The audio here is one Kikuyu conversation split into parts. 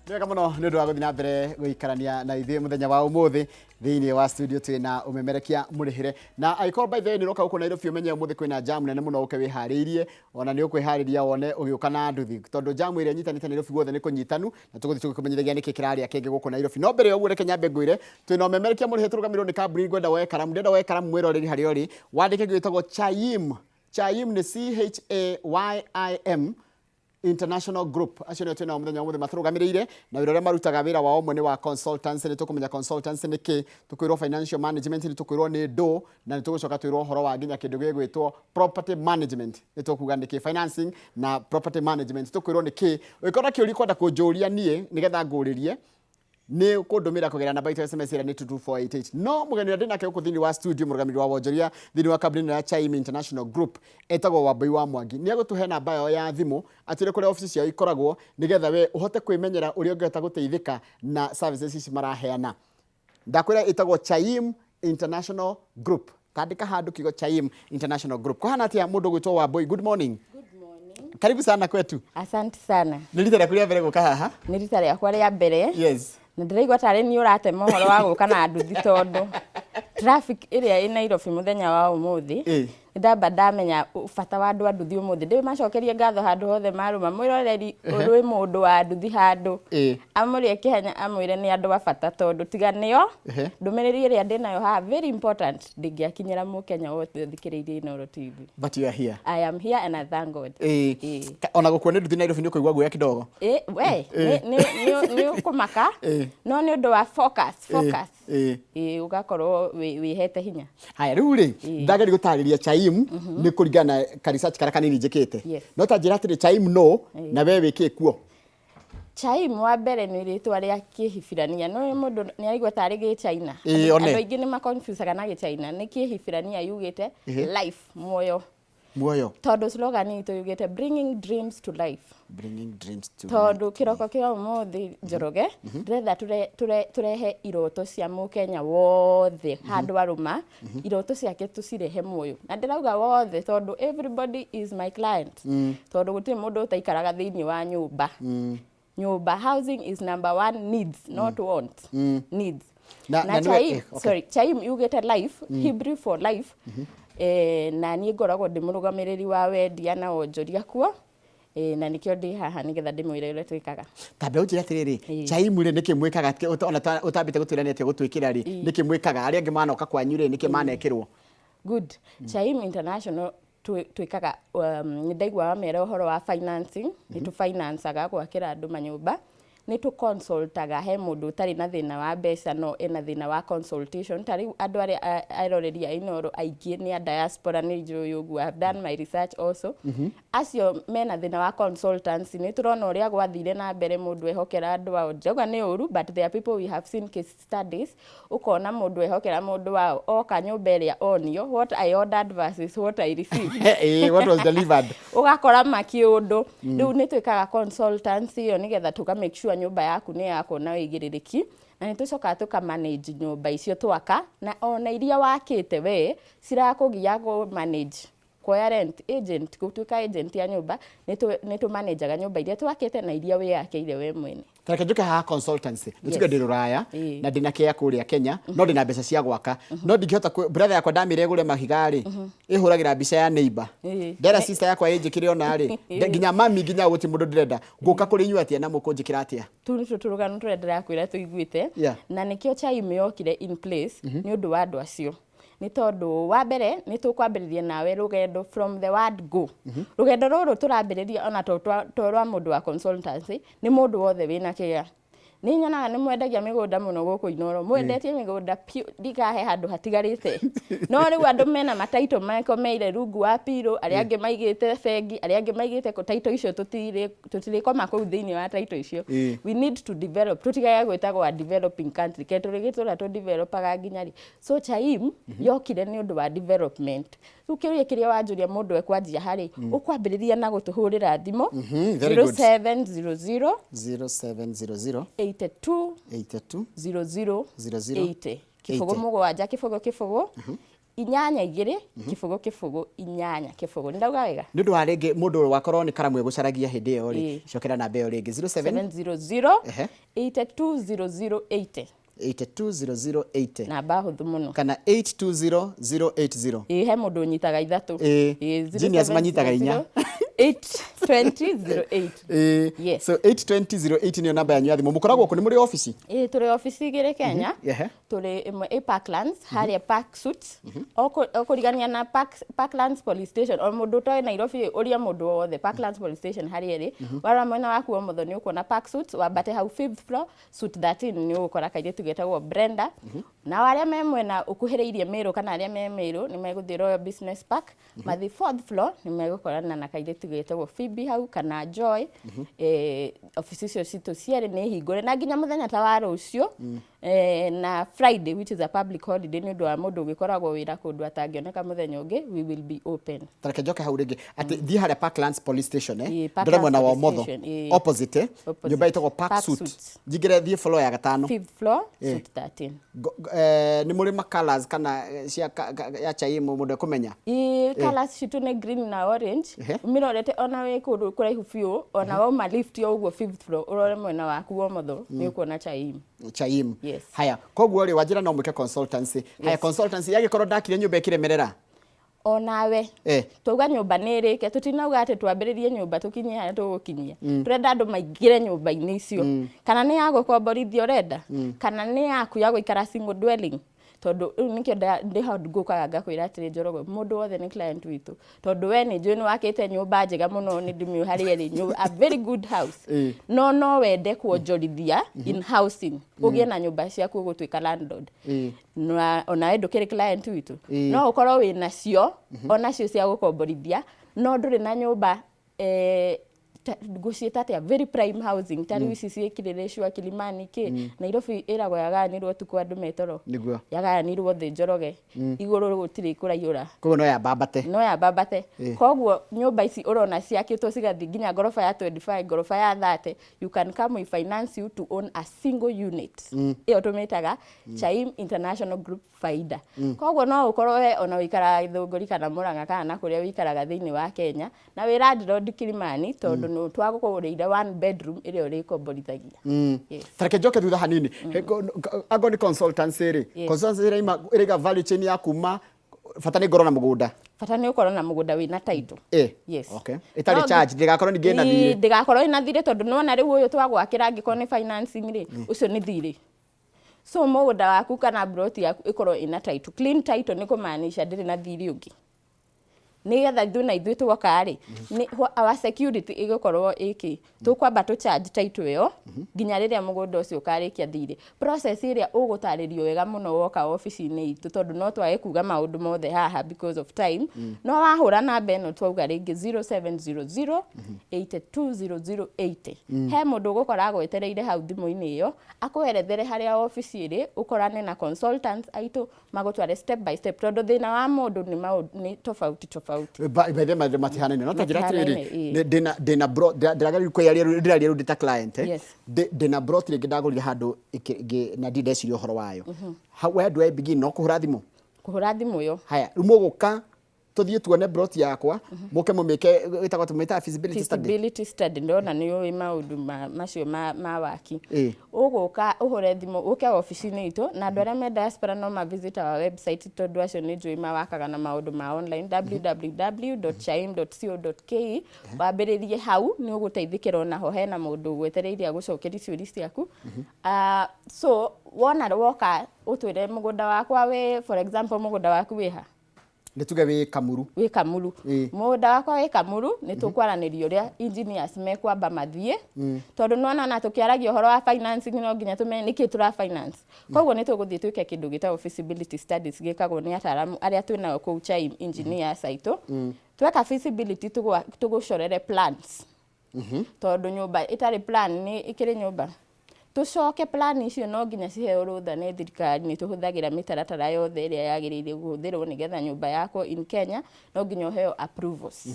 Nĩ wega mũno nĩ ũndũ wa gũthiĩ na mbere gũikarania na ithuĩ mũthenya wa ũmũthĩ. Thĩinĩ wa studio twĩ na ũmemerekia mũrĩhĩre, na angĩkorwo by the way nĩ ũroka gũkũ Nairobi, ũmenye ũmũthĩ kwĩna jam nene mũno, ũke wĩharĩirie. Ona nĩ ũkwĩharĩria wone ũgĩũka na nduthi, tondũ jam ĩrĩa ĩnyitanĩte Nairobi guothe nĩ kũnyitanu, na tũgũthiĩ tũgĩkũmenyithagia nĩkĩ kĩrarĩa kĩngĩ gũkũ Nairobi. No mbere ya ũguo, reke nyambe ngwĩre twĩna ũmemerekia mũrĩhĩre tũrũgamĩrĩrwo nĩ kambuni. Ngwenda woe karamu, ndĩrenda woe karamu, mwĩroreri harĩa ũrĩ, wandĩke gĩtagwo Chayim. Chayim nĩ Chayim International Group. Acio nĩo twĩnao mũthenya wa ũmũthĩ matũrũgamĩrĩire na wĩra ũrĩa marutaga. Wĩra wao ũmwe nĩ wa consultancy. Nĩ tũkũmenya consultancy nĩ kĩ, tũkwĩrwo financial management, nĩ tũkwĩrwo nĩ ndũ, na nĩ tũgũcoka twĩrwo ũhoro wa nginya kĩndũ gĩgwĩtwo property management. Nĩ tũkuga nĩ kĩ financing na property management, tũkwĩrwo nĩ kĩ. Ũngĩkorwo na kĩũria kwenda kũnjũria niĩ nĩgetha ngũrĩrie, nĩ kũndũmĩra kũgerera namba itũ ya SMS ĩrĩa nĩ 22488. No mũgeni ũrĩa ndĩnake gũkũ thĩinĩ wa studio, mũrũgamĩrĩri wa wonjoria thĩinĩ wa kambuni ĩno ya Chaim International Group, etagwo Wambui wa Mwangi, nĩ egũtũhe namba yao ya thimũ, atwĩre kũrĩa obici ciao ikoragwo, nĩgetha we ũhote kwĩmenyera ũrĩa ũngĩhota gũteithĩka na services ici maraheana. Ndakwĩra ĩtagwo Chaim International Group. Tandĩka handũ kiugo Chaim International Group. Kũhana atĩa, mũndũ ũgwĩtwo Wambui? Good morning. Good morning. Karibu sana kwetu. Asante sana. Nĩ rita rĩaku rĩa mbere gũka haha? Nĩ rita rĩakwa rĩa mbere. Na ndĩraigua tarĩ niĩ ũratema ũhoro wa gũka na nduthi, tondũ traffic ĩrĩa ĩ Nairobi mũthenya wa ũmũthĩ, nĩ ndamba ndamenya bata wa andũ a nduthi ũmũthĩ. Ndĩmacokerie ngatho handũ hothe marũma. Mwĩroreri wĩ mũndũ wa nduthi handũ, amũrĩe kĩhanya, amwĩre nĩ andũ a bata, tondũ tiga nĩo, ndũmĩrĩri ĩrĩa ndĩnayo haha, very important, ndĩngĩakinyĩra mũkenya wothe ũthikĩrĩirie Inooro TV. But you are here. I am here and I thank God. Ona gũkuo nĩ nduthi Nairobi nĩ ũkũigua guoya kidogo. We nĩ ũkũmaka, no nĩ ũndũ wa focus, focus, ũgakorwo wĩhete hinya. Haya, rĩu rĩ, ndageri gũtarĩria Chaim nĩ kũringana na ka research karĩa kanini njĩkĩte. No ta njĩra atĩrĩ, Chaim no na we wĩkĩ kuo? Chaim wa mbere nĩ rĩtwa rĩa Kĩhibirania. No mũndũ nĩ aigua tarĩ Gĩchina. One. Andũ aingĩ nĩ maconfusaga na Gĩchina. Nĩ Kĩhibirania, yugĩte life, muoyo. Muoyo. Tondũ slogan itũ yugĩte "Bringing dreams to life". Bringing dreams to Tondũ kĩroko kĩa ũmũthĩ, Njoroge, ndĩrenda tũrehe iroto cia mũkenya wothe handũ arũma, iroto ciake tũcirehe muoyo. Na ndĩrauga wothe tondũ everybody is my client, tondũ gũtirĩ mũndũ ũtaikaraga thĩinĩ wa nyũmba. Nyũmba, housing is number one needs, not want, needs. Na Chaim, sorry, Chaim yugĩte life, Hebrew for life. Na niĩ ngoragwo ndĩ mũrũgamĩrĩri wa wendia na wonjoria kuo. Na nĩkĩo ndĩ haha nĩgetha ndĩmwĩre ũrĩa twĩkaga. Tambe ũnjĩre atĩrĩrĩ, Chaim rĩ, nĩkĩ mwĩkaga? Ona ũtambĩte gũtwĩra nĩ atĩa gũtwĩkĩra rĩ, nĩkĩ mwĩkaga? Arĩa angĩ manoka kwanyu rĩ, nĩkĩ manekĩrwo? Good. Chaim International twĩkaga, nĩ ndaigua wamera ũhoro wa financing, nĩ tũfinancaga gwakĩra andũ manyũmba, nĩ tũconsultaga. He mũndũ ũtarĩ na thĩna wa mbeca no ena thĩna wa consultation. Ta rĩu andũ arĩa eroreri a Inooro aingĩ nĩ a diaspora, nĩ njũĩ ũguo. I have done my research also. Acio mena thĩna wa consultancy, nĩ tũrona ũrĩa gwathire na mbere mũndũ ehokera andũ ao. Ndirauga nĩ ũru, but there are people, we have seen case studies, ũkona mũndũ ehokera mũndũ wao, oka nyũmba ĩrĩa onio, what I ordered versus what I received. What was delivered. Ũgakora makĩũndũ. Rĩu nĩ twĩkaga consultancy ĩyo nĩgetha tũka make sure nyũmba yaku nĩ yakwo na wĩigĩrĩrĩki, na nĩ tũcokaga tũka manage nyũmba icio twaka, na ona iria wakĩte we cirakũgia kũ manage, kuoya rent agent, gũtuĩka agent ya nyũmba. Nĩ tũmanajaga nyũmba iria twakĩte na iria wĩyakĩire we mwene. Tareke njuke haha consultancy. Nĩ tuge ndĩ rũraya na ndĩna kĩa kũrĩa Kenya, no ndĩna mbeca cia gwaka, no ndingĩhota brother yakwa ndamĩra ĩgũre mahiga rĩ, ĩhũragĩra mbica ya neighbor. Ndera sister yakwa ĩnjĩkĩre ona rĩ, nginya mami, nginya gũtirĩ mũndũ ndĩrenda. Ngũka kũrĩ inyuĩ atĩa na mũkũnjĩkĩra atĩa? Tũu nĩtuo tũrũgano tũrĩa ndĩrakwĩra tũiguĩte. Na nĩkĩo Chaim yokire in place, nĩ ũndũ wa andũ acio. Nĩ tondũ wa mbere nĩ tũkwambĩrĩria nawe rũgendo from the word go. Rũgendo rũrũ tũrambĩrĩria ona to rwa mũndũ wa consultancy, nĩ mũndũ wothe wĩna kĩea. Nĩ nyonaga nĩ mwendagia mĩgũnda mũno gũkũ Inooro, mwendetie mĩgũnda piũ, ndikahe handũ hatigarĩte. No rĩu andũ mena mataitũ makomeire rungu wa pillow, arĩa angĩ maigĩte bengi, arĩa angĩ maigĩte kũ. Taitũ icio tũtirĩkoma kũu thĩinĩ wa taitũ icio. We need to develop, tũtigage gwĩtagwo a developing country, ke tũrĩgĩtũra tũdevelopaga nginya rĩ? So Chaim yokire nĩ ũndũ wa development. Rĩu kĩũria kĩrĩa wanjũria, mũndũ ekwanjia harĩ ũkwambĩrĩria na gũtũhũrĩra thimũ. Very good. 0700 0700 82 82 00 00 80 0 80. 7 0 0 0. 8 2 0 0 8 0. Nĩ ndauga wega? Nĩ ũndũ wa rĩngĩ mũndũ wakorwo nĩ karamu egũcaragia hĩndĩ ĩyo rĩ, cokera namba ĩyo rĩngĩ, 07 700 820080. 820080. Namba hũthũ mũno. Kana 820080. Ĩĩ, he mũndũ ũnyitaga ithatũ. Ĩĩ. Genius manyitaga inya. 82008. Yes. So 82008 nĩyo namba yanyu ya thimũ. Mũkoragwo kũ? Nĩ mũrĩ obici? Ĩĩ, tũrĩ obici igĩrĩ Kenya. Tũrĩ ĩmwe ĩ Parklands, harĩa Park Suits, o kũrigania na Parklands Police Station. O mũndũ ũtoĩ Nairobi, ũria mũndũ o wothe Parklands Police Station harĩa ĩrĩ. Warora mwena waku wa ũmotho nĩ ũkuona Park Suits, wambate hau fifth floor, suite 13, nĩ ũgũkora kairĩtu getagwo Brenda. Nao arĩa me mwena ũkuhĩrĩirie Meru kana arĩa me Meru nĩ megũthiĩ Royal Business Park, mathiĩ fourth floor, nĩ megũkorana na kairĩtu getagwo Phoebe hau kana Joy. Obici icio citũ cierĩ nĩ hingũre na nginya mũthenya ta wa rũciũ na Friday, which is a public holiday, nĩ ũndũ wa mũndũ ũgĩkoragwo wĩra kũndũ atangĩoneka mũthenya ũngĩ, we will be open. Tareke njoke hau rĩngĩ, atĩ thiĩ harĩa Parklands Police Station, Ĩĩ, ndore mwena wa Parklands ũmotho. Police Station, ĩĩ. Opposite, Opposite. nyũmba ĩtagwo Park Park Suit. Suits. Njingĩre thiĩ floor ya gatano. Fifth floor, suite 13. Nĩ mũrĩ ma colours kana cia ya chai mũndũ ekũmenya? Ĩĩ, colours citũ nĩ green na orange. Ũmĩrorete ona wĩ kũndũ kũraihu biũ, ona wauma lift o ũguo fifth floor, ũrore mwena waku wa ũmotho, nĩ ũkuona Chaim. Chaim. Yes. Haya, koguo rĩ, wanjĩra no mwĩke consultancy. Haya, consultancy yagĩkorwo ndakire nyũmba ĩkĩremerera? Onawe twauga nyũmba nĩ ĩrĩke, tũtinauga atĩ twambĩrĩrie nyũmba tũkinyie harĩa tũgũkinyia. Tũrenda andũ maingĩre nyũmba-inĩ icio, kana nĩ ya gũkomborithia ũrenda, kana nĩ yaku ya gũikara single dwelling, tondũ rĩu nĩkĩo ndĩ hau ngũkaga ngakwĩra atĩrĩ, Njoroge, mũndũ wothe nĩ client witũ, tondũ we nĩ njũĩ nĩ wakĩte nyũmba njega mũno, nĩ ndĩmĩũĩ harĩa ĩrĩ, a very good house, no wende kuonjorithia in housing, ũgĩe na nyũmba ciaku ũgũtuĩka landlord. Na onawe ndũkĩrĩ client witũ? No ũkorwo wĩ nacio onacio cia gũkomborithia, no ndũrĩ na nyũmba ngũciĩta atĩa, very prime housing, ta rĩu ici ciĩ Kileleshwa, Kilimani, kĩ Nairobi ĩragwo yagayanirwo ũtukũ andũ metoro. Yagayanirwo thĩ, Njoroge, igũrũ gũtirĩ kũraihũra. Koguo no yambambate. No yambambate. Koguo nyũmba ici ũrona ciakĩtwo cigathiĩ nginya ngoroba ya 25, ngoroba ya 30, you can come, we finance you to own a single unit. Ĩyo tũmĩtaga Chaim International Group Faida. Koguo no ũkorwo we ona ũikaraga Gĩthũngũri kana Mũrang'a kana na kũrĩa ũikaraga thĩinĩ wa Kenya, na wĩ landlord Kilimani, tondũ nĩ twagũkũgũrĩire one bedroom ĩrĩa ũrĩkomborithagia. Yes. Tareke njoke thutha hanini. Angorwo nĩ consultancy rĩ, consultancy ĩraiga value chain ya kuma bata nĩ ngorwo na mũgũnda. Bata nĩ ũkorwo na mũgũnda wĩna title. Yes. Okay, ĩtarĩ charge, ndĩgakorwo ningĩ ĩna thirĩ. Ndĩgakorwo ĩna thirĩ, tondũ nĩwona rĩu ũyũ twagwakĩra, angĩkorwo nĩ financing rĩ, ũcio nĩ thirĩ. So mũgũnda waku kana plot yaku ĩkorwo ĩna title, clean title, nĩ kũmaanisha ndĩrĩ na thirĩ ũngĩ, nĩgetha ithuĩ na ithuĩ twoka rĩ, nĩ our security ĩgũkorwo ĩkĩ tũkwamba tũ charge title ĩyo nginya rĩrĩa mũgũnda ũcio ũkarĩkia thirĩ. Process ĩrĩa ũgũtarĩrio wega mũno woka obici-inĩ itũ, tondũ no twage kuga maũndũ mothe haha because of time. No wahũra namba ĩno twauga rĩngĩ, 0700 820080, he mũndũ ũgũkora agwetereire hau thimũ-inĩ ĩyo, akwerethere harĩa obici ĩrĩ, ũkorane na consultants aitũ magũtware step by step, tondũ thĩna wa mũndũ nĩ nĩ tofauti tofauti. By the way, matihanaine, no ta njĩra atĩrĩrĩ, Matihanaine, ĩĩ. ndĩna bro ndĩrageria kwĩyaria rĩu, ndĩraria rĩu ndĩ ta client. Ndĩna plot rĩngĩ ndagũrire handũ na ndirĩ ndeciria ũhoro wayo. Where do I begin? No kũhũra thimũ? Kũhũra thimũ ĩyo. Haya, rĩu mũgũka tũthiĩ tuone plot yakwa, mũke mũmĩke, ĩtagwo, tũmĩtaga feasibility study. Feasibility study. Ndona nĩ ũĩ maũndũ macio ma waki. Ũgũka ũhũre thimũ, ũke obici-inĩ itũ, na andũ arĩa me diaspora no ma visit our website, tondũ acio nĩ njũĩ mawakaga na maũndũ ma online, www.chaim.co.ke. Wambĩrĩrie hau, nĩ ũgũteithĩkĩra onaho, hena mũndũ ũgwetereire agũcokerie ciũria ciaku. So wona woka ũtwĩre mũgũnda wakwa wĩ, for example, mũgũnda waku wĩ ha? Nĩ tuge wĩ Kamuru. Wĩ Kamuru. Mũgũnda wakwa wĩ Kamuru, nĩ tũkwaranĩria ũrĩa engineers mekwamba mathiĩ, tondũ nĩwona ona tũkĩaragia ũhoro wa financing no nginya tũmenye nĩkĩ tũra finance. Koguo nĩ tũgũthiĩ twĩke kĩndũ gĩtagwo feasibility studies, gĩkagwo nĩ ataaramu arĩa twĩnao kũu Chaim, engineers aitũ. Tweka feasibility, tũgũcorere plans, tondũ nyũmba ĩtarĩ plan nĩ ĩkĩrĩ nyũmba. Tũcoke plan icio no nginya ciheo rũtha nĩ thirikari. Nĩ tũhũthagĩra mĩtaratara yothe ĩrĩa yagĩrĩire kũhũthĩrwo nĩgetha nyũmba yakwo in Kenya, no nginya ũheo approvals.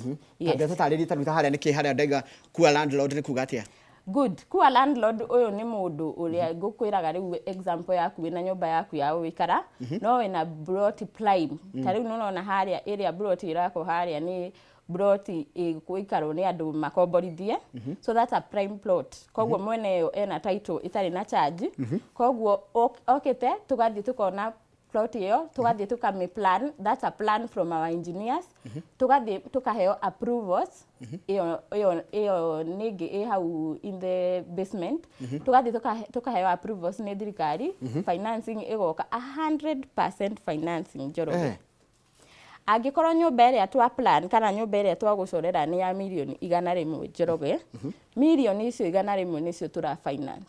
Yes. Tũtarĩrie ta rĩu ta harĩa nĩkĩ harĩa ndaiga kuwa landlord nĩ kuga atĩa? Good. Kuwa landlord ũyũ nĩ mũndũ ũrĩa ngũkwĩraga rĩu, example yaku, wĩna nyũmba yaku ya gũikara, no wĩna plot prime. Ta rĩu nĩũrona harĩa ĩrĩa plot ĩrakwo harĩa nĩ plot ĩgũikarwo nĩ andũ makomborithie, so that's a prime plot. Koguo mwene ĩyo ena title ĩtarĩ na charge, koguo okĩte tũgathiĩ tũkona plot ĩyo, tũgathiĩ tũkamĩ plan. That's a plan from our engineers. Tũgathiĩ tũkaheo approvals. Ĩyo nĩ ĩngĩ ĩ hau in the basement. Tũgathiĩ tũkaheo approvals nĩ thirikari, financing ĩgoka, 100% financing, Njoroge. Angĩkorwo nyũmba ĩrĩa twa plan kana nyũmba ĩrĩa twagũcorera nĩ ya mirioni 100, Njoroge, mirioni icio 100 nĩcio tũra finance.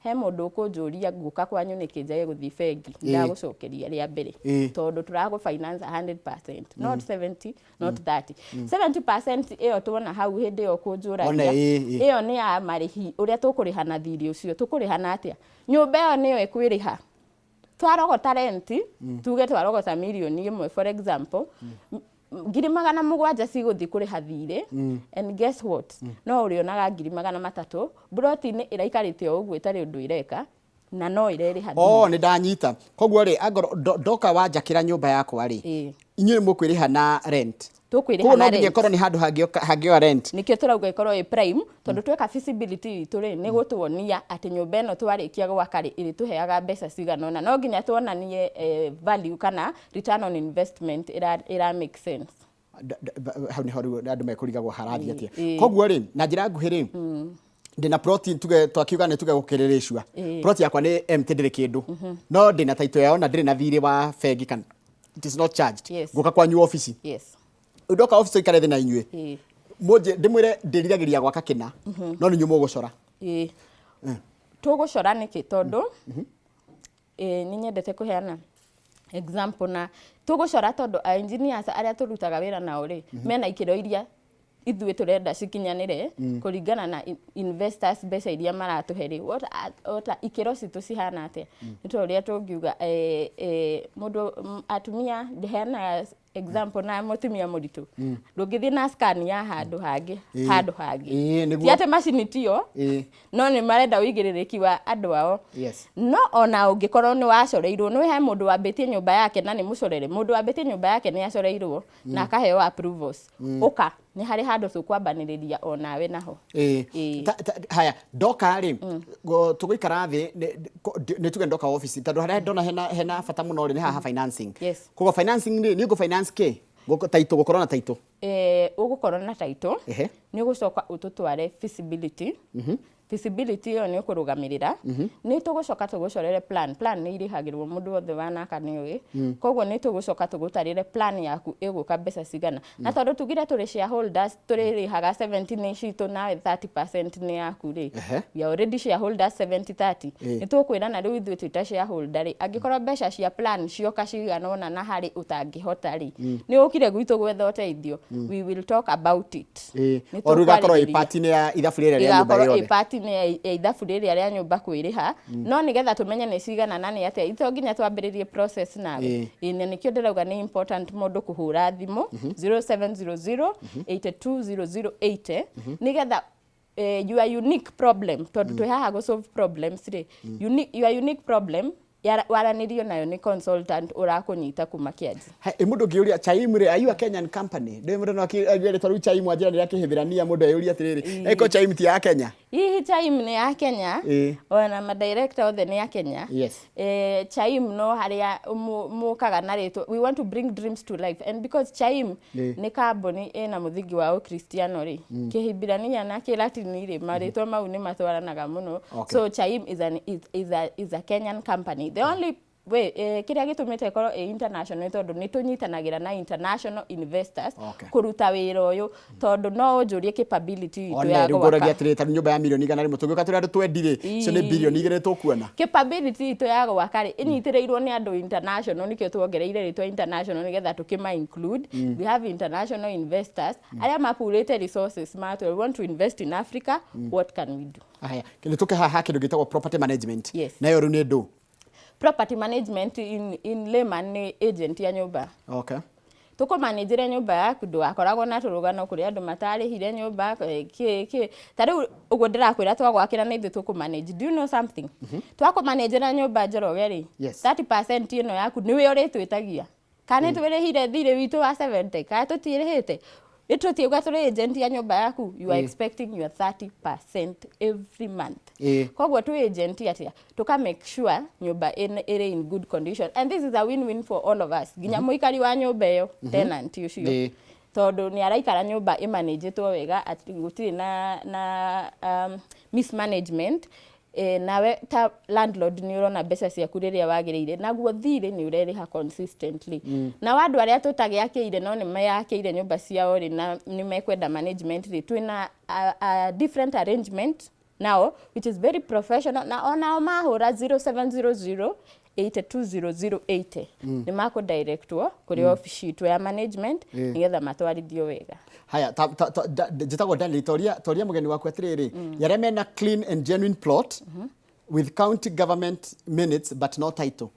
He mũndũ ũkũnjũria, ngũka kwanyu nĩkĩ njage gũthiĩ bengi? Ndagũcokeria rĩa mbere, tondũ tũragũ finance 100%, not 70, not 30. 70% ĩyo tuona hau hĩndĩ ĩyo One, kũnjũragia, ĩĩ. ĩyo nĩ ya marĩhi ũrĩa tũkũrĩha na thirĩ ũcio. Tũkũrĩha na atĩa? Nyũmba ĩyo nĩyo ĩkwĩrĩha. Twarogota rent, tuge twarogota mirioni 1, for example, 700,000 cigũthiĩ kũrĩha thirĩ, and guess what, no ũrĩonaga 300,000 mburoti-inĩ ĩraikarĩte o ũguo ĩtarĩ ũndũ ĩreka na no ĩrerĩha thirĩ. Oh, nĩ ndanyita. Koguo rĩ, angorwo ndoka wanjakĩra nyũmba yakwa rĩ, inyuĩ mũkwĩrĩha na rent? Tũkwĩrĩha Koguo no na nginya rent. ĩkorwo nĩ handũ hangĩoya rent? Nĩkĩo tũrauga ĩkorwo ĩ prime, tondũ tweka feasibility itũ rĩ, nĩ gũtuonia atĩ nyũmba ĩno twarĩkia gwaka rĩ, ĩrĩtũheaga mbeca cigana ũna. No nginya tuonanie value kana return on investment ĩra make sense. Hau nĩho rĩu andũ mekũrigagwo harathiĩ atĩa. Ĩĩ. Koguo rĩ, na njĩra nguhĩ rĩ, ndĩna plot, tuge twakiuga nĩ tuge gũkĩrĩrĩcua, plot yakwa nĩ empty, ndĩrĩ kĩndũ, no ndĩna title yao na ndĩrĩ na thirĩ wa bengi kana it is not charged. Ngũka kwanyu ofici? Yes. Ndoka ofici tũikare thĩ na inyuĩ, mũnjĩ ndĩmwĩre ndĩriragĩria gwaka kĩna, no nĩ inyuĩ mũgũcora? Ĩĩ, tũgũcora. Nĩkĩ? Tondũ nĩ nyendete kũheana example na tũgũcora, tondũ a engineers arĩa tũrutaga wĩra nao rĩ, mena ikĩro iria ithuĩ tũrenda cikinyanĩre kũringana na investors, mbeca iria maratũhe rĩ, what ikĩro citũ cihana atĩa. Nĩ ta ũrĩa tũngiuga mũndũ atumia, ndĩheanaga example na mũtumia mũritũ, ndũngĩthiĩ na scan ya handũ hangĩ, handũ hangĩ. Nĩguo. Ti atĩ macini tiyo, no nĩ marenda ũigĩrĩrĩki wa andũ ao. No ona ũngĩkorwo nĩ wacoreirwo, nĩ he mũndũ wambĩtie nyũmba yake na nĩ mũcorere, mũndũ wambĩtie nyũmba yake nĩ acoreirwo na akaheo approvals, ũka nĩ harĩ handũ tũkwambanĩrĩria onawe naho. Haya, ndoka rĩ, tũgũikara thĩ, nĩ tuge ndoka ofici, tondũ harĩa ndona hena bata mũno rĩ, nĩ haha financing. Koguo financing rĩ, nĩ ngũ finance kĩ? Title, gũkorwo na title? Ũgũkorwo na title. Nĩ ũgũcoka ũtũtware feasibility. Feasibility ĩyo nĩ ũkũrũgamĩrĩra, nĩ tũgũcoka tũgũcorere plan. Plan nĩ irĩhagĩrwo, mũndũ wothe wanaka nĩ ũĩ. Koguo nĩ tũgũcoka tũgũtarĩre plan yaku ĩgũka mbeca cigana, na tondũ tugire tũrĩ shareholders, tũrĩrĩhaga 70 nĩ citũ nawe 30% nĩ yaku rĩ, we are already shareholders 70 30. Nĩ tũkwĩrana rĩu ithuĩ twĩ ta shareholder rĩ, angĩkorwo mbeca cia plan cioka cigana ũna na harĩ ũtangĩhota rĩ, nĩ ũkire gwitũ gwetha ũteithio, we will talk about it. Nĩ O rĩu igakorwo ĩ tũkwarĩrĩria. Part-inĩ ya ithabu rĩrĩa rĩa nyũmba Ĩgakorwo ĩ yothe. Part-inĩ ya ithabu rĩrĩa rĩa nyũmba kwĩrĩha, no nĩgetha tũmenye nĩ cigana na nĩ atĩa, to nginya twambĩrĩrie process nawe. Ĩĩ, na nĩkĩo ndĩrauga nĩ important mũndũ kũhũra thimũ 0700 820080, nĩgetha your unique problem, tondũ twĩ haha gũ solve problems rĩ, your unique problem waranĩrio nayo nĩ consultant ũrakũnyita kuma kĩanji. Ĩ mũndũ ũngĩũria Chaimu rĩ, are you a Kenyan company? Ndĩ mũndũ no akĩaria rĩtwa rĩu Chaimu anjĩra nĩ rĩa Kĩhĩbĩrania, mũndũ eyũria atĩrĩrĩ, ĩko Chaimu ti ya Kenya? Hihi Chaim nĩ ya Kenya? Ona madirector othe nĩ ya Kenya. Chaim no harĩa mũkaga na rĩtwa, we want to bring dreams to life, and because Chaim nĩ kambuni ĩna mũthingi wa ũkristiano rĩ, Kĩhibirania na Kĩlatini rĩ, marĩtwa mau nĩ matwaranaga mũno. So Chaim is a Kenyan company. The only way kĩrĩa gĩtũmĩte ĩkorwo ĩ international nĩ tondũ nĩ tũnyitanagĩra na international investors kũruta wĩra ũyũ, tondũ no ũnjũrie capability itũ One ya rĩu ngũragia gwaka. atĩrĩrĩ, ta nyũmba ya mirioni 100 tũgĩũka tũrĩ andũ twendi rĩ, icio nĩ 2 birioni tũkuona. Capability itũ ya gwaka rĩ, ĩnyitĩrĩirwo nĩ andũ international, nĩkĩo tuongereire rĩtwa international nĩgetha tũkĩma include. We have international investors arĩa mapurĩte resources matũ, we want to invest in Africa, what can we do? Haya, nĩ tũke haha kĩndũ gĩtagwo property management. Yes. Nayo rĩu nĩ ndũ? Property management in layman nĩ agent ya nyũmba. Tũkũmanĩnjĩre nyũmba yaku, ndũgakoragwo na tũrũgano kũrĩ andũ matarĩhire nyũmba, kĩ kĩ. Ta rĩu ũguo ndĩrakwĩra, twagwakĩra na ithuĩ tũkũmanage. Do you know something? Twakũmanĩnjĩra nyũmba, Njoroge rĩ, 30% ĩno yaku nĩwe ũrĩtwĩtagia. Kana nĩ twĩrĩhire thirĩ witũ wa 70, kana tũtirĩhĩte? Nĩ tũtiuga tũrĩ agent ya nyũmba yaku? You are expecting your 30% every month. Koguo twĩ agent atĩa? Tũka make sure nyũmba ĩrĩ in good condition, and this is a win-win for all of us, nginya mũikari wa nyũmba ĩyo, tenant ũcio, tondũ nĩ araikara nyũmba ĩmanĩnjĩtwo wega, atĩ gũtirĩ na mismanagement. Nawe ta landlord nĩ ũrona mbeca ciaku rĩrĩa wagĩrĩire, naguo thirĩ nĩ ũrerĩha consistently. Na andũ arĩa tũtagĩakĩire no nĩ meyakĩire nyũmba ciao rĩ, na nĩ mekwenda management rĩ, twĩna a different arrangement now which is very professional, na onao mahũra 0700 820080 nĩ makũdirectwo kũrĩ ofici itũ ya management nĩgetha matwarithio wega. Haya, njĩtagwo Daniel. Toria mũgeni waku atĩrĩrĩ, yarĩa mena clean and genuine plot with county government minutes but no title.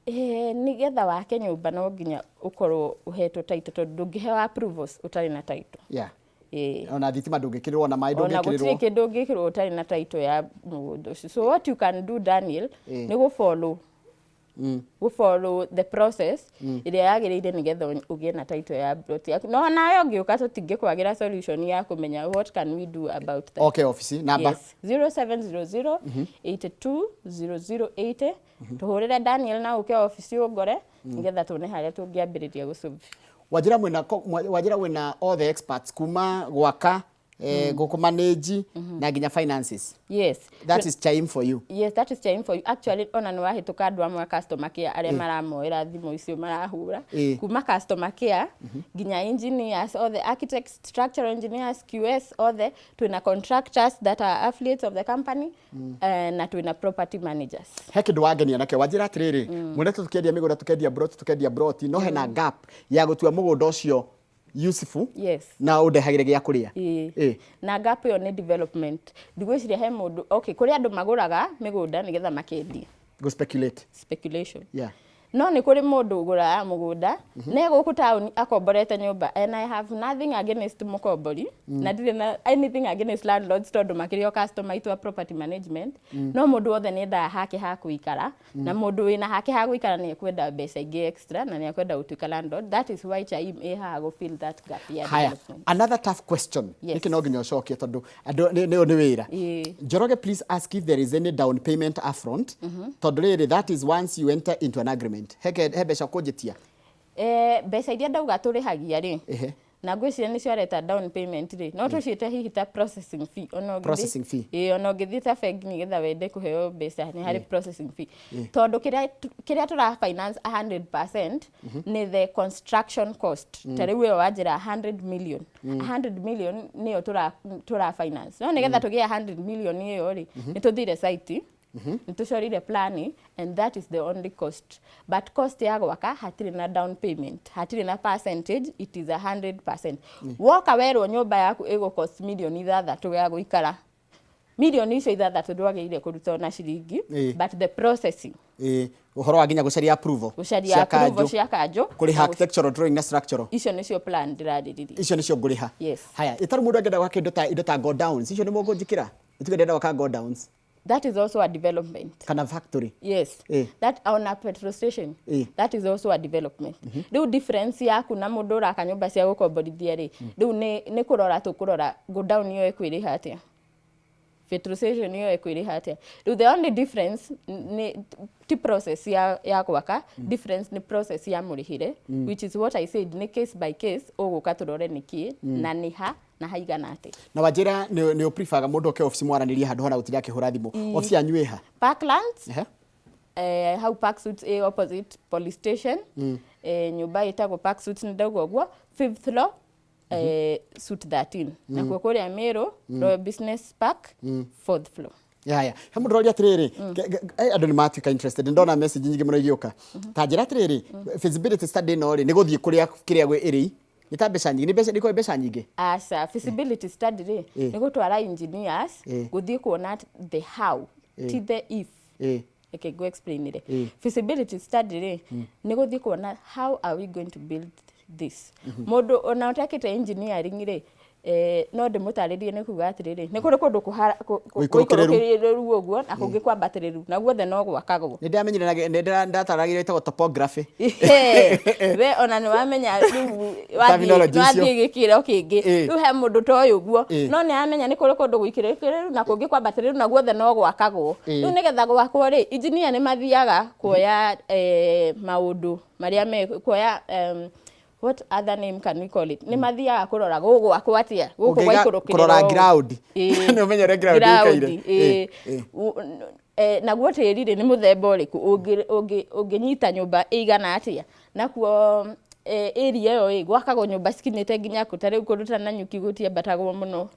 Nĩgetha wake nyũmba no nginya ũkorwo ũhetwo title, tondũ ndũngĩheo approvals ũtarĩ na title. Ona thitima ndũngĩkĩrĩrwo, ona maĩ Ona gũtirĩ ndũngĩkĩrĩrwo. Kĩndũ ũngĩkĩrwo ũtarĩ na title ya mũgũnda ũcio. So what you can do, Daniel, nĩ gũfollow the process ĩrĩa yagĩrĩire nĩgetha ũgĩe na title ya plot yaku. No nawe ũngĩũka, tũtingĩkwagĩra solution ya kũmenya what can we do about that. Okay, ofici namba? Yes, 0700 820080. Tũhũrĩre Daniel na ũke ofici ũngore nĩgetha tuone harĩa tũngĩambĩrĩria gũsolve. Wanjĩra wĩna all the experts kuma gwaka, gũkũmanage na nginya finances. Yes. That is Chaim for you. Yes, that is time for you. Actually, ona nĩ wahĩtũka andũ amwe a customer care arĩa maramoera thimũ icio marahũra. Kuma customer care nginya engineers, all the architects, structural engineers, QS, all the twina contractors that are affiliates of the company, na twina property managers. He kĩndũ wangenia nakĩo. Wanjĩra atĩrĩrĩ, mwendete tũkĩendia mĩgũnda, tũkendia broti, tũkendia broti, no hena gap ya gũtua mũgũnda ũcio useful na ũndehagĩre gĩa kũrĩa. Ĩĩ. Na gap ĩyo nĩ development. Ndigwĩciria he mũndũ, okay, kũrĩ andũ magũraga mĩgũnda nĩgetha makendie. Go speculate. Speculation. No nĩ kũrĩ mũndũ ũgũraga mũgũnda ne gũkũ taũni akomborete nyũmba, and I have nothing against mũkombori na ndirĩ na anything against landlords, tondũ makĩrĩ o customer itũ a property management. No mũndũ wothe nĩ endaga hake ha kũikara, na mũndũ wĩna hake ha gũikara nĩ ekwenda mbeca ingĩ extra na nĩ ekwenda gũtuĩka landlord. That is why Chaim ĩ haha gũ fill that gap ya Haya, development. Another tough question. Nĩkĩ no nginya ũcokie, tondũ andũ nĩ wĩra. Njoroge, please ask if there is any down payment upfront, tondũ rĩrĩ, that is once you enter into an agreement, he mbeca ũkũnjĩtia. Mbeca iria ndauga tũrĩhagia rĩ, na ngwĩciria nĩcio areta down payment rĩ, no tũciĩte hihi ta processing fee. Ona ũngĩthiĩ- Processing fee. Ĩĩ, ona ũngĩthiĩ ta bengi nĩgetha wende kũheo mbeca, nĩ harĩ processing fee, tondũ kĩrĩa tũra finance 100% nĩ the construction cost. Ta rĩu ĩyo wanjĩra 100 million, 100 million nĩyo tũra finance. No nĩgetha tũgĩe 100 million ĩyo rĩ, nĩ tũthire site, nĩ tũcorire plan, and that is the only cost. But cost ya gwaka hatirĩ na down payment, hatirĩ na percentage, it is 100%. Woka werwo nyũmba yaku ĩgũ cost mirioni 6 ya gũikara, mirioni icio 6 ndwagĩrĩire kũruta ona ciringi. But the processing, Ĩĩ, ũhoro wa nginya gũcaria approval gũcaria cia approval kanjũ, cia kanjũ, kũrĩha architectural drawing na structural. Icio nĩcio plan ndĩrarĩrĩria. Icio nĩcio ngũrĩha? Yes. Haya, ĩtarĩ mũndũ angĩenda gwaka indo ta godowns, icio nĩ mũkũnjĩkĩra? Ituge ndĩrenda gwaka godowns. That is also a development. Kana factory. Yes. That on a petrol station. That is also a development. Rĩu difference yaku na mũndũ ũraka nyũmba cia gũkomborithia rĩ, rĩu nĩ kũrora tũkũrora godown ĩyo ĩkwĩrĩha atĩa, petrol station ĩyo ĩkwĩrĩha atĩa. Rĩu the only difference nĩ ti process ya gwaka, difference nĩ process ya mũrĩhĩre, which is what I said, nĩ case by case. Ũgũka tũrore nĩ kĩ na nĩ ha na haigana atĩa. Na wanjĩra nĩ ũpreferga mũndũ oke ofici mwaranĩrie handũ hona gũtinda akĩhũra thimũ. Ofici yanyu ĩha? Parklands. Hau Park Suites ĩ opposite police station, nyũmba ĩtagwo Park Suites, nĩ ndauga ũguo, fifth floor, suite 13. Nakuo kũrĩa Meru, Royal Business Park, fourth floor. Yaya, he mũndũ ũroria atĩrĩrĩ, andũ nĩ matuĩka interested, ndona message nyingĩ mũno igĩũka. Ta njĩra atĩrĩrĩ, feasibility study ĩno rĩ, nĩ gũthiĩ kũrĩa kĩrĩa gwĩ ĩrĩ nĩ ta mbeca nyingĩ, nĩ mbeca, nĩ kũrĩ mbeca nyingĩ? Aca, feasibility study rĩ, nĩ gũtwara engineers gũthiĩ kuona the how, ti the if. Reke ngũ explainire. Ĩĩ. Feasibility study rĩ, nĩ gũthiĩ kuona how are we going to build this. Mũndũ ona ũtekĩte engineering rĩ, no ndĩmũtarĩrie nĩ kuga atĩrĩrĩ, nĩ kũrĩ kũndũ Gũikũrũkĩrĩru. gũikũrũkĩrĩru ũguo na kũngĩ kwambatĩrĩru, na guothe no gwakagwo. Nĩ ndamenyire na nĩ ndataragĩrio ĩtagwo topography. Ihe, we ona nĩ wamenya rĩu Terminology icio. wathiĩ gĩkĩro kĩngĩ. Rĩu he mũndũ toĩ ũguo, no nĩ aramenya nĩ kũrĩ kũndũ gũikũrũkĩrĩru na kũngĩ kwambatĩrĩru, na guothe no gwakagwo. Rĩu nĩgetha gwakwo rĩ, engineer nĩ mathiaga kuoya maũndũ marĩa me kuoya, what other name can we call it, nĩ mathiaga kũrora gũgwakwo atĩa gũkũ Ũngĩiga gwaikũrũkĩrĩra kũrora ũũ. ground. Nĩ ũmenye ũrĩa ground Ground, ĩikaire. ĩĩ. Naguo tĩri rĩ, nĩ mũthemba ũrĩkũ ũngĩnyita nyũmba ĩigana atĩa, nakuo area ĩyo ĩ gwakagwo nyũmba cikinyĩte nginya kũ. Ta rĩu kũndũ ta Nanyuki gũtiambatagwo mũno,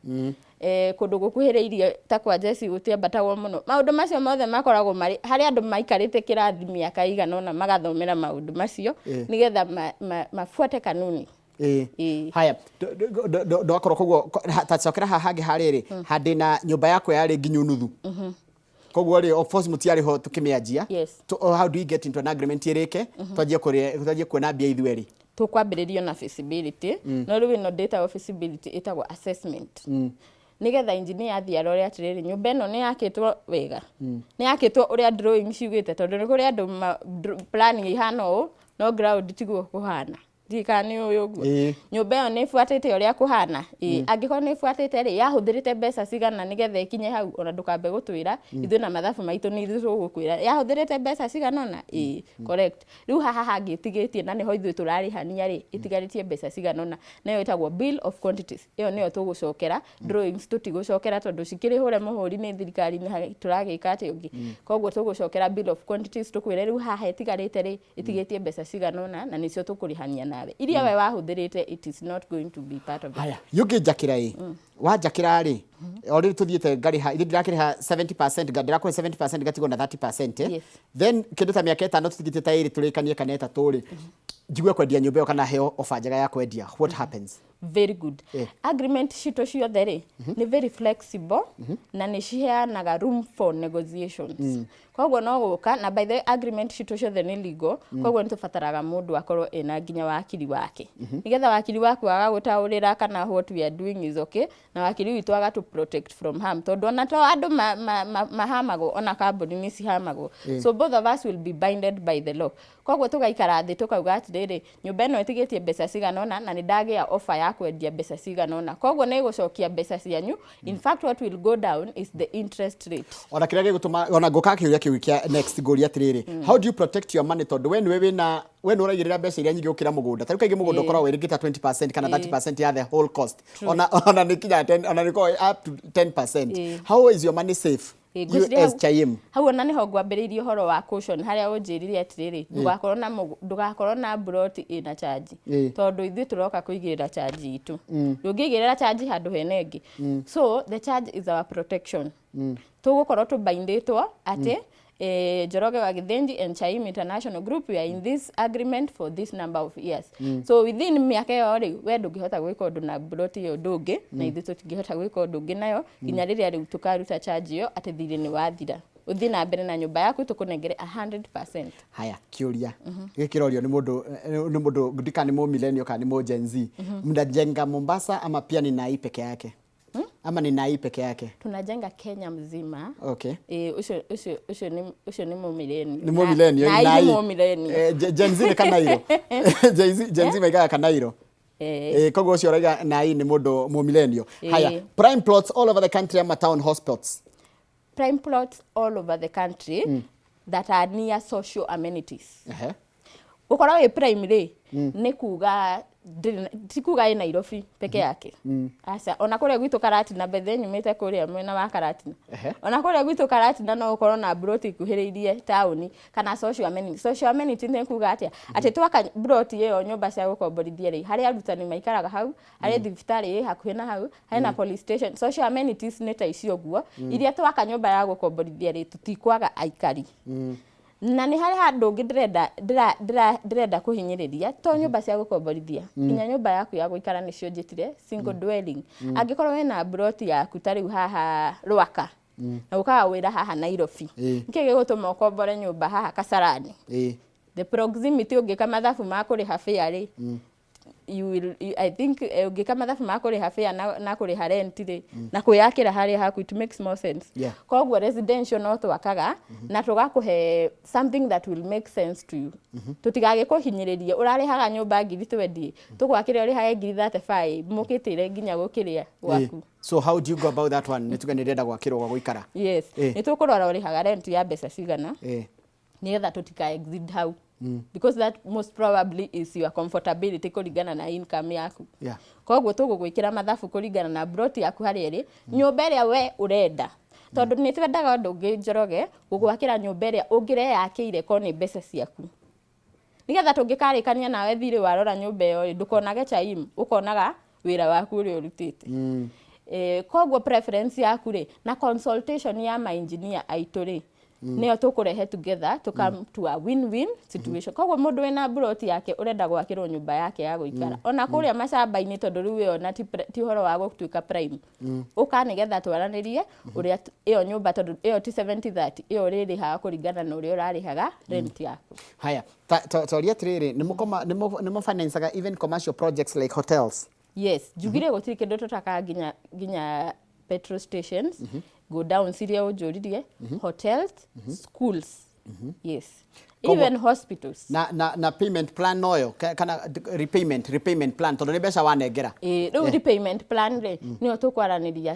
kũndũ gũkuhĩrĩirie ta kwa Jesi gũtiambatagwo mũno. Maũndũ macio mothe makoragwo marĩ harĩ andũ maikarĩte kĩrathi mĩaka ĩigana ũna magathomera maũndũ macio nĩgetha mabuate kanuni. Ĩĩ. Haya, ndwakorwo koguo tacokera haha hangĩ harĩrĩ handĩ na nyũmba yakwa yarĩ nginyu nuthu, koguo rĩ, of course mũtiarĩ ho tũkĩmĩanjia. Yes. How do we get into an agreement ĩrĩke twanjie kũrĩa, twanjie kuona mbia ithuerĩ? Tũkwambĩrĩrio na feasibility, no rĩu ĩno ndĩtagwo feasibility, ĩtagwo assessment, nĩgetha engineer athiĩ arore atĩrĩrĩ, nyũmba ĩno nĩ yakĩtwo wega, nĩ yakĩtwo ũrĩa drawing ciugĩte, tondũ nĩ kũrĩ andũ plan ihana ũũ no ground tiguo kũhana. Ndiũĩ kana nĩ ũĩ ũguo. Nyũmba ĩyo nĩ ĩbuatĩte ũrĩa kũhana? Ĩĩ. Angĩkorwo nĩ ĩbuatĩte rĩ, yahũthĩrĩte mbeca cigana nĩgetha ĩkinye hau? Ona ndũkambe gũtwĩra, ithuĩ na mathabu maitũ nĩ ithuĩ tũgũkwĩra yahũthĩrĩte mbeca cigana ũna. Ĩĩ, correct. Rĩu haha hangĩ ĩtigĩtie na nĩho ithuĩ tũrarĩhania rĩ, ĩtigarĩtie mbeca cigana ũna, nayo ĩtagwo bill of quantities. Ĩyo nĩyo tũgũcokera. Drawings tũtigũcokera tondũ cikĩrĩ hũre mũhũri nĩ thirikari nĩ tũragĩka atĩ ũngĩ. Koguo tũgũcokera bill of quantities, tũkwĩre rĩu haha ĩtigarĩte rĩ, ĩtigĩtie mbeca cigana ũna, na nĩcio tũkũrĩhania nawe. Iria we wahũthĩrĩte, it is not going to be part of it. Haya, yũngĩnjakĩra ĩ, wanjakĩra rĩ, o rĩu tũthiĩte ngarĩha, ithe ndĩrakĩrĩha 70%, ndĩrakũhe 70%, ngatigwo na 30%, eh? Yes. Then kĩndũ ta mĩaka 5 tũtigĩtie, ta 2 tũrĩkanie kana 3 rĩ, njigue kwendia nyũmba ĩyo kana heo offer njega ya kwendia, what happens? Very good. Agreement citũ ciothe rĩ, nĩ very flexible na nĩ ciheanaga room for negotiations. Koguo no gũka na, by the way, agreement citũ ciothe nĩ legal. Koguo nĩ tũbataraga mũndũ akorwo ena nginya wakiri wake, nĩgetha wakiri waku agagũtaũrĩra kana what we are doing is okay, na wakiri witũ agatũ protect from harm, tondũ ona to andũ mahamagwo, ona kambuni nĩ cihamagwo. So both of us will be binded by the law. Koguo tũgaikara thĩ tũkauga atĩrĩrĩ, nyũmba ĩno ĩtigĩtie mbeca cigana ũna na nĩ ndagĩa offer ya kwendia mbeca cigana ũna, koguo nĩ gũcokia mbeca cianyu. In fact, what will go down is the interest rate. Ona kĩrĩa gĩgũtũma ona ngũka kĩũria kĩu kĩa next, ngũria atĩrĩrĩ, how do you protect your money? Tondũ we nĩwe wĩna, we nĩ ũraigĩrĩra mbeca iria nyingĩ gũkĩra mũgũnda. Ta rĩu kaingĩ mũgũnda ũkoragwo wĩ rĩngĩ ta 20% kana 30% ya the whole cost, ona nĩ kinya 10, ona nĩ ĩkoragwo up to 10%. How is your money safe, Ĩĩ, you ngwĩciria as Chaim? Hau ona nĩho ngwambĩrĩirie ũhoro wa caution, harĩa ũnjĩrire atĩrĩrĩ, ndũgakorwo na mburoti ĩna charge, tondũ ithuĩ tũroka kũigĩrĩra charge itũ. Ndũngĩigĩrĩra charge handũ hena ĩngĩ. So the charge is our protection. Tũgũkorwo tũbaindĩtwo atĩ Njoroge wa Githinji and Chaim International Group, we are in this agreement for this number of years. So within mĩaka ĩyo rĩ, we ndũngĩhota gwĩka ũndũ na plot ĩyo, ũndũ ũngĩ, na ithuĩ tũtingĩhota gwĩka ũndũ ũngĩ nayo nginya rĩrĩa rĩu tũkaruta charge ĩyo atĩ thirĩ nĩ wathira. Ũthiĩ na mbere na nyũmba yaku, tũkũnengere 100%. Haya, kĩũria gĩkĩ kĩrorio nĩ mũndũ ndika nĩ mũ millennial kana nĩ mũ Gen Z. Mnajenga Mombasa ama pia ni Nai peke yake, ama ni Nai peke yake? Tunajenga Kenya mzima. Okay. Ĩ, ũcio nĩ mũ millennial. Nĩ mũ millennial. Nai Nai. Nĩ mũ millennial. Gen Z nĩ Kanairo. Gen Z maigaga Kanairo. Koguo ũcio ũraiga Nai nĩ mũndũ mũ millennial. Haya, prime plots all over the country ama town hotspots? Prime plots all over the country that are near social amenities. Gũkorwo wĩ prime rĩ, nĩ kuga ti kuga ĩ Nairobi peke yake, aca. Ona kũrĩa gwitũ Karatina, bethe nyumĩte kũrĩa mwena wa Karatina, ona kũrĩa gwitũ Karatina no ũkorwo na mburoti ikuhĩrĩirie taũni kana social amenity. Social amenity nĩ kuga atĩa? Atĩ twaka mburoti ĩyo nyũmba cia gũkomborithia rĩ, harĩ arutani maikaraga hau, harĩ thibitarĩ ĩ hakuhĩ na hau, harĩ na police station. Social amenities nĩ ta icio ũguo, iria twaka nyũmba ya gũkomborithia rĩ, tũtikwaga aikari. Na nĩ harĩ handũ ũngĩ ndĩrenda kũhinyĩrĩria, to nyũmba cia gũkomborithia, nginya nyũmba yaku ya gũikara, nĩcio njĩtire single dwelling. Angĩkorwo wĩna mburoti yaku ta rĩu haha Rwaka. Na ũkaga wĩra haha Nairobi, nĩkĩ gĩgũtũma ũkombore nyũmba haha Kasarani? The proximity, ũngĩka mathabu ma kũrĩha fare rĩ, you will you, I think ũngĩka mathabu ma kũrĩha fare na kũrĩha rent rĩ, na kwĩyakĩra harĩa haku, it makes more sense. Koguo residential no twakaga na tũgakũhe something that will make sense to you. Tũtigagĩkũhinyĩrĩrie ũrarĩhaga nyũmba ngiri 20, tũgwakĩre ũrĩhage ngiri 35, mũkĩtĩre nginya gũkĩrĩa gwaku. So how do you go about that one? Nĩ tuge nĩ ndĩrenda gwakĩrwo gwa gũikara. Yes. Nĩ tũkũrora ũrĩhaga rent ya mbeca cigana, nĩgetha tũtika exceed hau, because that most probably is your comfortability kũringana na income yaku. Koguo tũgũgwĩkĩra mathabu kũringana na plot yaku harĩa ĩrĩ, nyũmba ĩrĩa we ũrenda, tondũ nĩ twendaga ũndũ ũngĩ, Njoroge, gũgwakĩra nyũmba ĩrĩa ũngĩreyakĩire korwo nĩ mbeca ciaku, nĩgetha tũngĩkarĩkania nawe thirĩ, warora nyũmba ĩyo rĩ, ndũkonage chaim, ũkonaga wĩra waku ũrĩa ũrutĩte. Koguo preference yaku rĩ, na consultation ya ma engineer aitũ rĩ, nĩyo tũkũrehe together to come to a win-win situation. Koguo mũndũ wĩna plot yake ũrenda gwakĩrwo nyũmba yake ya gũikara ona kũrĩa macamba-inĩ, tondũ rĩu ĩyo na ti ũhoro wa gũtuĩka prime, ũka nĩgetha twaranĩrie ũrĩa ĩyo nyũmba, tondũ ĩyo ti 70-30, ĩyo ũrĩrĩhaga kũringana na ũrĩa ũrarĩhaga rent yaku. Haya, toria atĩrĩrĩ, nĩ mũ financaga even commercial projects like hotels? Yes, njugire gũtirĩ kĩndũ tũtakaga, nginya petrol stations, go down ciria ũnjũririe, hotels, schools, yes, even hospitals. Na payment plan noyo kana repayment plan, tondũ nĩ mbeca wanengera? Ĩ, rĩu repayment plan rĩ, nĩyo tũkwaranĩria,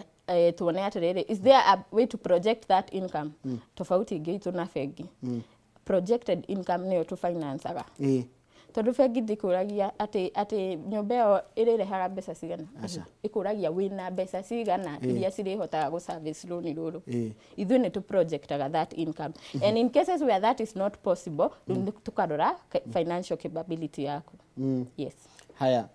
tuone atĩrĩrĩ, is there a way to project that income? Tofauti ĩngĩ itũ na bengi, projected income nĩyo tũfinancaga, tondũ bengi ndĩkũragia atĩ nyũmba ĩyo ĩrĩrehaga mbeca cigana. Aca. Ĩkũragia wĩna mbeca cigana iria cirĩhotaga gũ service loan rũrũ. Ithuĩ nĩ tũprojectaga that income, and in cases where that is not possible, rĩu nĩ tũkarora financial capability yaku, yes. Haya,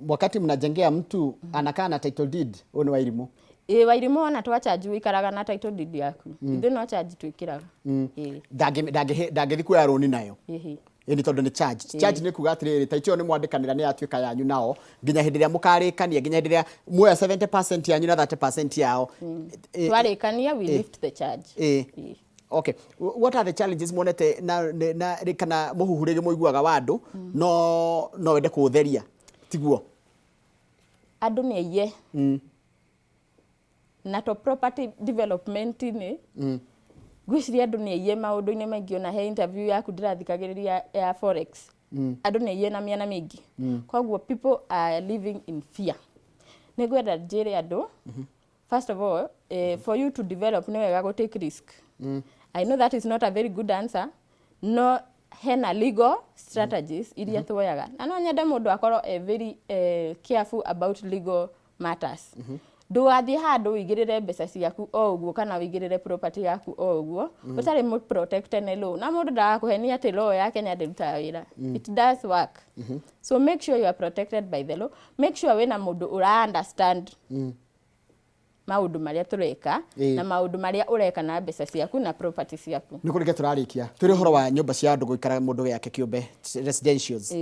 wakati mnajengea mtu anakaa na title deed, huyu ni Wairimu. Ĩ, Wairimũ, ona twachanji ũikaraga na title deed yaku. Ithuĩ no charge twĩkĩraga. Ĩ. Ndangĩthi kuoya rũni nayo? Ĩhĩ. Ĩni, tondũ nĩ charge nĩ kuga atĩrĩrĩ, ta ĩyo nĩ mwandĩkanĩra, nĩ yatuĩka yanyu nao nginya hĩndĩ ĩrĩa mũkarĩkania, nginya hĩndĩ ĩrĩa muoya 70% yanyu na 30% yao. Twarĩkania, we lift the charge. Ĩ. Okay. What are the challenges monete na kana mũhuhu rĩngĩ mũiguaga wa andũ no wende kũũtheria tiguo? Andũ nĩ aiye na to property development-inĩ, ngwĩciria andũ nĩ aiye maũndũ-inĩ maingĩ. Ona he interview yaku ndĩrathikagĩrĩria ya forex, andũ nĩ aiye na mĩena mĩingĩ, koguo people are living in fear. Nĩ ngwenda njĩre andũ, first of all, for you to develop, nĩ wega gũ take risk. I know that is not a very good answer, no hena legal strategies iria tuoyaga, na no nyende mũndũ akorwo e very careful about legal matters. Ndũgathiĩ handũ ũigĩrĩre mbeca ciaku o ũguo, kana ũigĩrĩre property yaku o ũguo ũtarĩ mũ protect nĩ law. Na mũndũ ndagakũhenia atĩ law ya Kenya ndĩrutaga wĩra. It does work, so make sure you are protected by the law. Make sure wĩna mũndũ ũra understand maũndũ marĩa tũreka na maũndũ marĩa ũreka na mbeca ciaku na property ciaku. Nĩ kũrĩkia tũrarĩkia, tũrĩ ũhoro wa nyũmba cia andũ gũikara, mũndũ gĩake kĩũmbe, residentials.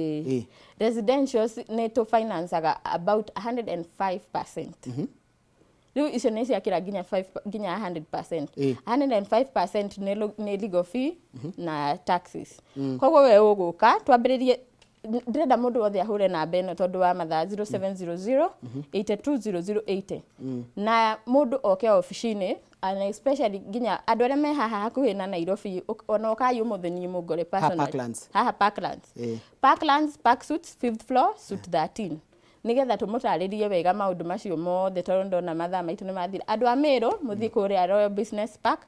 Residentials nĩ tũ financaga about 105%. Rĩu icio nĩ ciakĩra nginya 5, nginya 100%. 105% nĩ legal fee na taxes. Koguo we ũgũka twambĩrĩrie. Ndĩrenda mũndũ wothe ahũre namba ĩno tondũ wa mathaa, 0700 820080, na mũndũ oke obici-inĩ, and especially nginya andũ arĩa me haha hakuhĩ na Nairobi, ona ũkai ũmũthĩ niĩ mũngore personally. Parklands. Haha Parklands. Parklands, Park Suites, fifth floor, suite 13, nigetha tũmũtarĩrie wega maũndũ macio mothe, tondũ ndona mathaa maitũ nĩ mathira. Andũ a Meru, mũthiĩ kũrĩa Royal Business Park.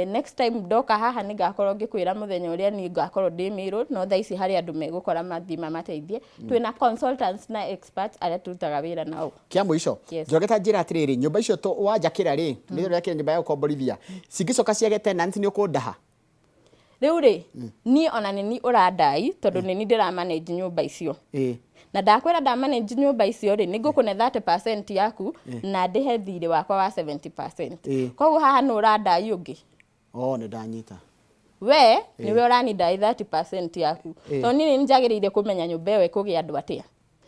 Next time ndoka haha nĩ ngakorwo ngĩkwĩra mũthenya ũrĩa niĩ ngakorwo ndĩ Meru, no thaa ici harĩ andũ megũkora mathiĩ mamateithie. Twĩna consultants na experts arĩa tũrutaga wĩra nao. Kĩa mũico, Yes. Njoroge, ta njĩra atĩrĩrĩ, nyũmba icio wanjakĩra rĩ, nĩ ũrekĩra nyũmba ya gũkomborithia, cingĩcoka ciage tenants, nĩ ũkũndaha? Rĩu rĩ, niĩ ona nĩ niĩ ũrandai, tondũ nĩ niĩ ndĩra manage nyũmba icio. Na ndakwĩra ndamanage nyũmba icio rĩ, nĩ ngũkũne 30% yaku na ndĩhe thirĩ wakwa wa 70%. Koguo haha nĩ ũrandai ũngĩ. Oh, nĩ ndanyita. We nĩwe ũranindai 30% yaku, tondũ niĩ nĩ njagĩrĩire kũmenya nyũmba ĩyo ĩkũgĩa andũ atĩa.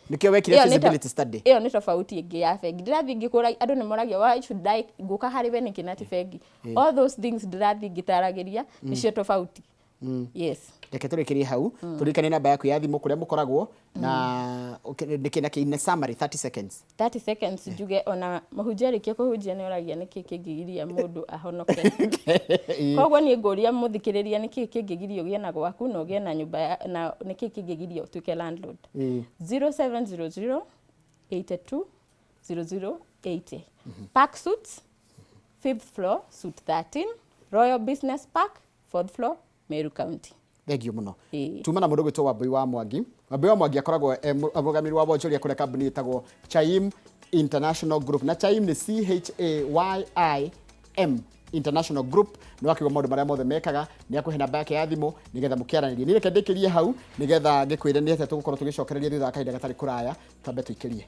Nĩkĩo wekire Ĩyo nĩ feasibility study. Ĩyo nĩ tofauti ĩngĩ ya bengi. Ndĩrathiĩ ngĩkũra, andũ nĩ moragia, "Why should I ngũka harĩ we nĩkĩ na ti bengi?" All those things ndĩrathiĩ ngĩtaragĩria nĩcio tofauti, yes. Reke tũrĩkĩrie hau, tũririkane namba yaku ya thimũ, kũrĩa mũkoragwo na nĩkĩ na kĩ, in a summary, 30 seconds. 30 seconds, njuge ona mũhunjia arĩkia kũhunjia nĩ oragia nĩkĩ kĩngĩgiria mũndũ ahonoke. Koguo niĩ ngũria mũthikĩrĩria, nĩkĩ kĩngĩgiria ũgĩe na gwaku na ũgĩe na nyũmba na nĩkĩ kĩngĩgiria ũtuĩke landlord? 0700 82 0080, Park Suits, fifth floor, suite 13, Royal Business Park, fourth floor, Meru County. Thank you mũno. Ĩĩ. Tuma na mũndũ gwĩtwo Wambui wa Mwangi. Wambui wa Mwangi akoragwo e mũrũgamĩrĩri wa wonjoria kũrĩa kambuni ĩtagwo Chaim International Group, na Chaim nĩ Chaim International Group. Nĩ wakiuga maũndũ marĩa mothe mekaga, nĩ akũhe namba yake ya thimũ nĩgetha mũkĩaranĩrie. Niĩ reke ndĩkĩrie hau nĩgetha ngĩkwĩre nĩ atĩa tũgũkorwo tũgĩcokereria thutha wa kahinda gatarĩ kũraya. Twambe tũikĩrie.